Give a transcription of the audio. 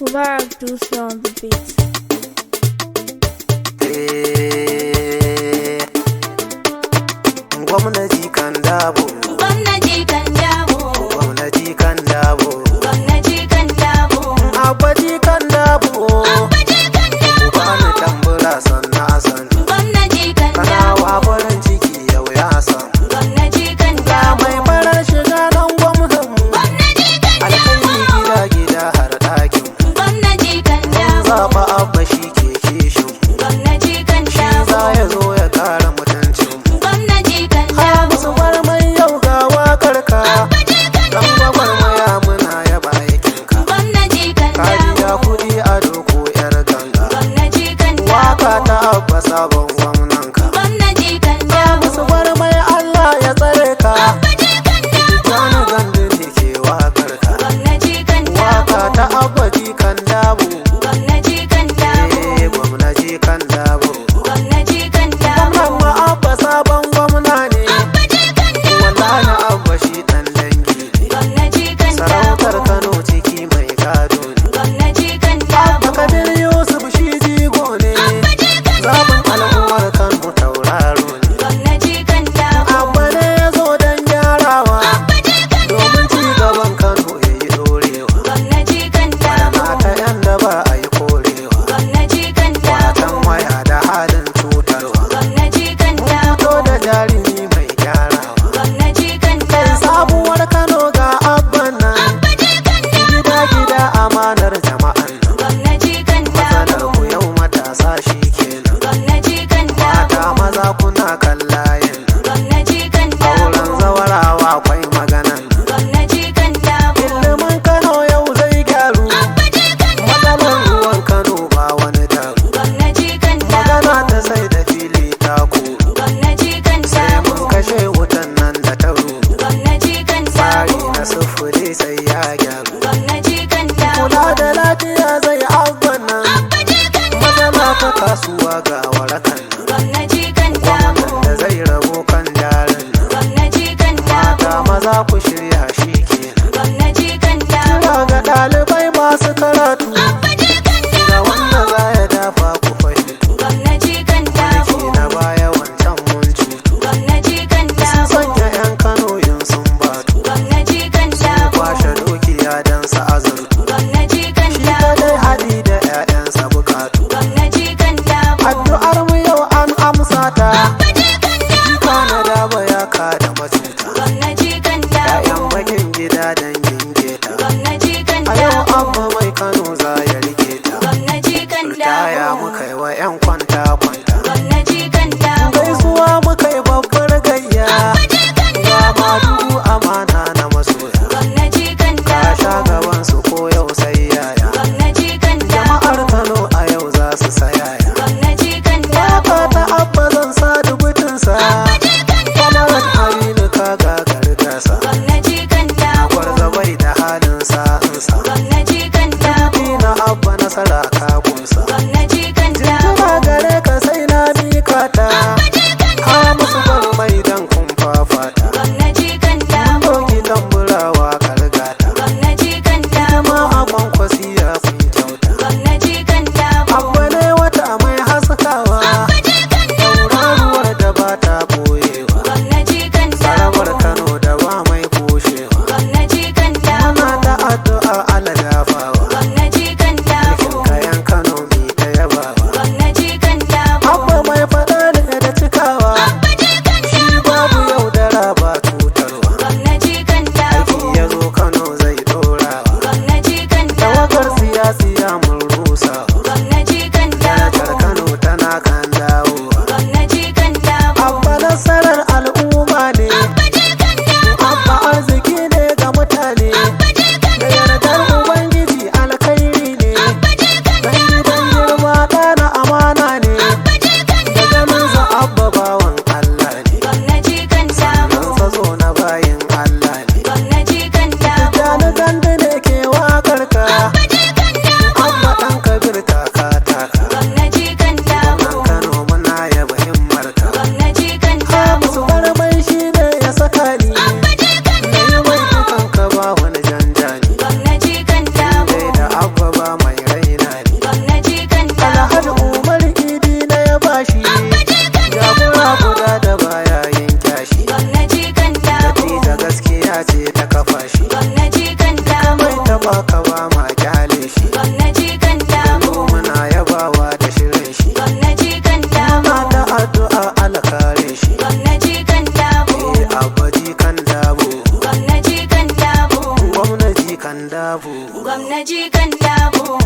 Mubarak Dulce on the beat. Gwamnati kan dabo. Gwamnati kan dabo. Gwamnati kan dabo. Gwamnati kan dabo. Abadi kan dabo. Abadi kan dabo. Bani tambura sanna san. Gwamnati kan dabo. Kanawa farin ciki yau ya san. Gwamnati kan Ga dabo. mai farar shiga nan gwamnan mu. Gwamnati kan Alkhairi dabo. gida gida har ɗakin mu. Gwamnati kan dabo. Zaɓa Abba shi ke kishin mu. Gwamnati kan Shi dabo. za ya zo ya kara mutuncin mu. Gwamnati kan dabo. Musu mai yau ga wakar ka. Abadi kan Dan dabo. gwagwarmaya muna yaba aikinka. Gwamnati kan Ka biya dabo. kuɗi a doko 'yar ganga. Gwamnati kan Waka dabo. ta Abba sabon gwamnanka. Gwamnati kan dabo. Musu mai Allah ya tsare ka. Abadi kan dabo. Wani gandu ne ke wakar ka. Gwamnati kan Waka dabo. ta Abba jikan dabo. Gwamnati kan dabo. Eh, gwamna jikan dabo. Gwamnati kan dabo. Gwamnan ma Abba sabon gwamna ne. Abadi kan dabo. Wallahi Abba shi ɗan dangi ne. Gwamnati kan Sarautar dabo. Kano ciki mai gado ne. Gwamnati kan Abba dabo. Kabir Yusuf shi jigo ne. Abadi kan Zaɓin dabo. al'ummar Kano tauraro ne. Gwamnati kan dabo. Abba ne ya zo don gyarawa. Abadi kan Domin ci dabo. gaban Kano ya yi ɗorewa. Gwamnati kan dabo. Barna ta 'yan daba a yi korewa. Gwamnati kan Kwatan dabo. waya da halin cutarwa. Gwamnati kan dabo. Fito da jarumi mai gyarawa. Gwamnati kan Kai dabo. sabuwar Kano ga Abban nan. Abadi kan Gida dabo. gida amanar jama'an nan. Gwamnati kan Matsalar dabo. ku yau matasa shi kenan. Gwamnati kan Mata dabo. maza kuna kan layin nan. Gwamnati kan Auren dabo. zawarawa akwai maganan nan. Gwamnati kan dabo. Ilimin Kano yau zai gyaru. Abadi kan Matsalar dabo. ruwan Kano ba wani daru. Gwamnati kan Magana dabo. ta sai da fili ta koru. Gwamnati kan Sai dabo. mun kashe wutan nan da ta ruru. Gwamnati kan Tsari dabo. na sufuri sai ya gyaru. Gwamnati kan dabo. Kula da lafiya zai abban nan. Abadi kan Matsala ta dabo. kasuwa ga warakan nan. Gwamnati kan dabo. Gwamnan da zai rabo kan jarin nan. Gwamnati kan Mata dabo. maza ku shirya shi kenan. Gwamnati kan dabo. Kira ga ɗalibai masu karatu. Abadi kan Ga dabo. wanda za ya dafa ku fahimtu. Gwamnati kan dabo. Mulki na baya wancan mun cutu. Gwamnati kan Sun dabo. sanya 'yan Kano yin sun batu. Gwamnati kan dabo. Kwashe dukiya don sa azurtu. Gwamnati kan Shi dabo. kadai haɗi da 'ya'yansa bukatu. Gwamnati kan dabo. Addu'ar mu yau an amsa ta. Abadi kan Jika dabo. na daba ya kada macuta. Gwamnati kan 'Ya'yan dabo. bakin gida dangin geta. Gwamnati kan A yau dabo. Abba mai Kano za ya rike ta. Gwamnati kan Ritaya dabo. muka yi wa 'yan kwanta kwanta. Gwamnati kan dabo. Gaisuwa muka yi babbar gayya. Abadi kan Ga dabo. madugu amana na masoya. Gwamnati kan Ka sha dabo. gaban su ko yau sai yaya. Gwamnati kan Jama'ar dabo. Kano a yau za su sayaya. Gwamnati kan Waka dabo. ta Abba zan sa dubutinsa. Abadi kan Kwamarat dabo. Aminu ka gagar gasa. Gwamnati kan dabo. Gwarza bai da halin sa'insa. Gwamnati kan dabo. Ina Abba nasara ka kunsa. Gwamnati kan dabo. Jinjina gare ka sai na mika ta. Abadi kan Ha dabo. musu bar mai dan kun fafata. Gwamnati kan dabo. Doki tamburawa kargata. Gwamnati kan dabo. Ma a kwankwasiya dabo. Gwamna jikan dabo.